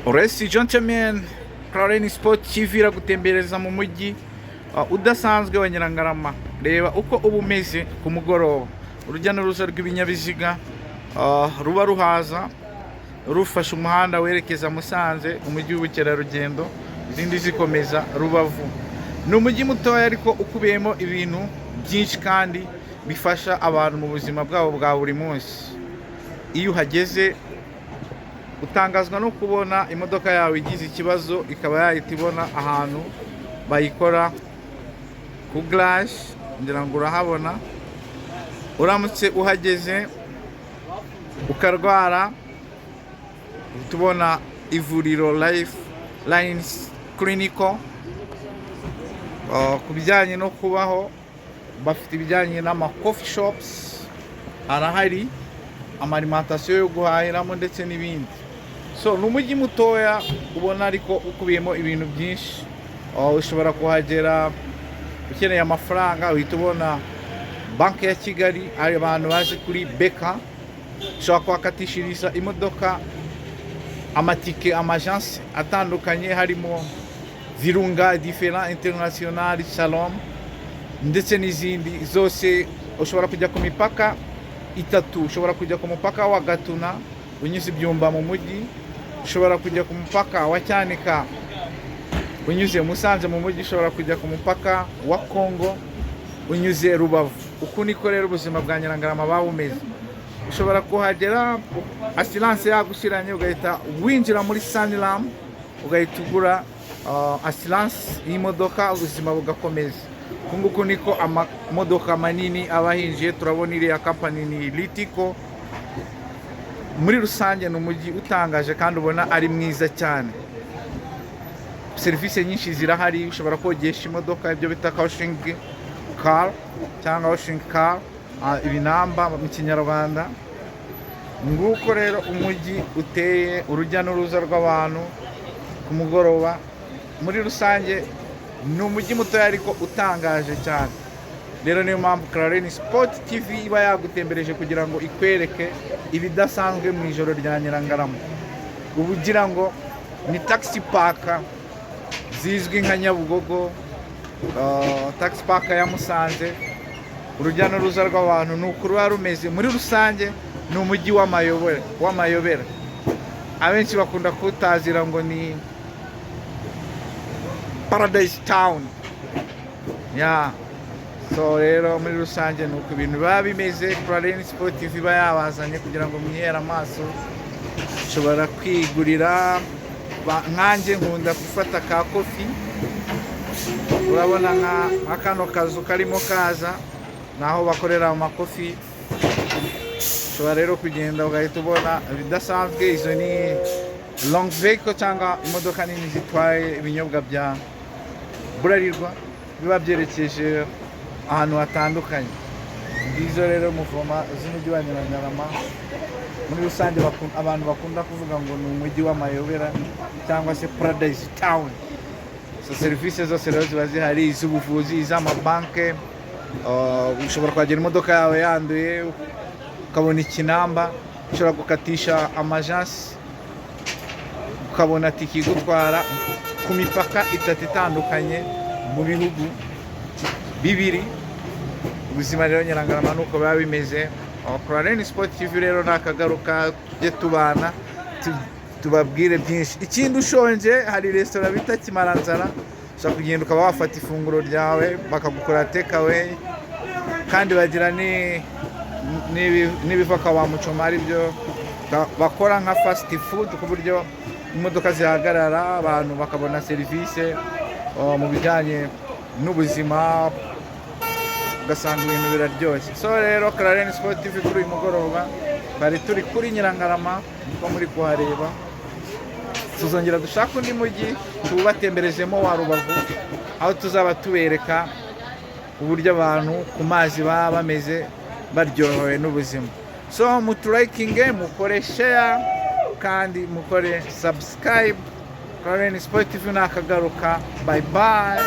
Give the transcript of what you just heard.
Ladies and gentlemen, Clarene Sport TV iragutembereza mu mujyi udasanzwe wa Nyirangarama. Reba uko uba umeze ku mugoroba. Urujya n'uruza rw'ibinyabiziga ruba ruhaza rufashe umuhanda werekeza Musanze, umujyi w'ubukerarugendo, izindi zikomeza Rubavu. Ni umujyi mutoya ariko ukubiyemo ibintu byinshi kandi bifasha abantu mu buzima bwabo bwa buri munsi. Iyo uhageze utangazwa no kubona imodoka yawe igize ikibazo, ikaba yahita ibona ahantu bayikora ku garage. Ngira ngo urahabona. Uramutse uhageze ukarwara, uhita ubona ivuriro Life Lines Clinical. Ku bijyanye no kubaho, bafite ibijyanye n'ama coffee shops arahari, ama alimentation yo guhahiramo ndetse n'ibindi. So ni umujyi mutoya ubona ariko ukubiyemo ibintu byinshi. Ushobora kuhagera ukeneye amafaranga, uhita ubona Banki ya Kigali, hari abantu bazi kuri BK. Ushobora kuhakatishiriza imodoka amatike, ama agence atandukanye harimo Virunga, Diferent International, Shalom ndetse n'izindi zose. Ushobora kujya ku mipaka itatu: ushobora kujya ku mupaka wa Gatuna unyuze i Byumba mu mujyi, ushobora kujya ku mupaka wa Cyanika unyuze Musanze mu mujyi, ushobora kujya ku mupaka wa Kongo unyuze Rubavu. Uku niko rero ubuzima bwa Nyirangarama buba bumeze. Ushobora kuhagera assurance yagushiranye, ugahita winjira muri Sanlam, ugahita ugura assurance y'imodoka, ubuzima bugakomeza. Uku nguku niko amamodoka manini aba ahinjiye. Turabona iriya company ni Ritco. Muri rusange ni umujyi utangaje kandi ubona ari mwiza cyane. Serivisi nyinshi zirahari. Ushobora kogesha imodoka, ibyo bita washing car cyangwa washing car, ibinamba mu Kinyarwanda. Nguko rero umujyi uteye, urujya n'uruza rw'abantu ku mugoroba. Muri rusange ni umujyi mutoya ariko utangaje cyane. Rero niyo mpamvu Clarene Sport TV iba yagutembereje kugira ngo ikwereke ibidasanzwe mu ijoro rya Nyirangarama. Uba ugira ngo ni taxi park zizwi nka Nyabugogo, taxi park ya Musanze. Urujya n'uruza rw'abantu ni uku ruba rumeze. Muri rusange ni umujyi w'amayobera. Abenshi bakunda kuwutazira ngo ni Paradise Town ya. So rero muri rusange ni uko ibintu biba bimeze. Clarene Sport TV iba yabazanye kugira ngo mwihere amaso. Ushobora kwigurira, nkanjye nkunda gufata ka coffee. Urabona nka kano kazu karimo kaza, ni aho bakorera ama coffee. Ushobora rero kugenda ugahita ubona ibidasanzwe. Izo ni long vehicle cyangwa imodoka nini zitwaye ibinyobwa bya Bralirwa, biba byerekeje ahantu hatandukanye. Ngizo rero mouvement z'umujyi wa Nyirangarama. Muri rusange abantu bakunda kuvuga ngo ni umujyi w'amayobera cyangwa se Paradise Town. So serivisi zose rero ziba zihari, iz'ubuvuzi, iz'amabanke. Ushobora kuhagera imodoka yawe yanduye, ukabona ikinamba. Ushobora gukatisha ama agence, ukabona tiki igutwara ku mipaka itatu itandukanye mu bihugu bibiri. Ubuzima rero Nyirangarama nuko biba bimeze. Clarene Sport TV rero nakagaruka, tujye tubana, tubabwire byinshi. Ikindi, ushonje hari resitora bita Kimaranzara. Ushobora kugenda ukaba wafata ifunguro ryawe, bakagukora take away, kandi bagira n'ibiva kwa mucoma, ari byo bakora nka fast food, ku buryo imodoka zihagarara, abantu bakabona serivisi mu bijyanye n'ubuzima, ugasanga ibintu biraryoshye. So rero Clarene Sport TV kuri uyu mugoroba twari turi kuri Nyirangarama, niko muri kuhareba. Tuzongera dushake undi mujyi tuwubatemberejemo wa Rubavu, aho tuzaba tubereka uburyo abantu ku mazi baba bameze, baryohewe n'ubuzima. So muturayikinge, mukore share kandi mukore subscribe. Clarene Sport TV nakagaruka. Bye bye.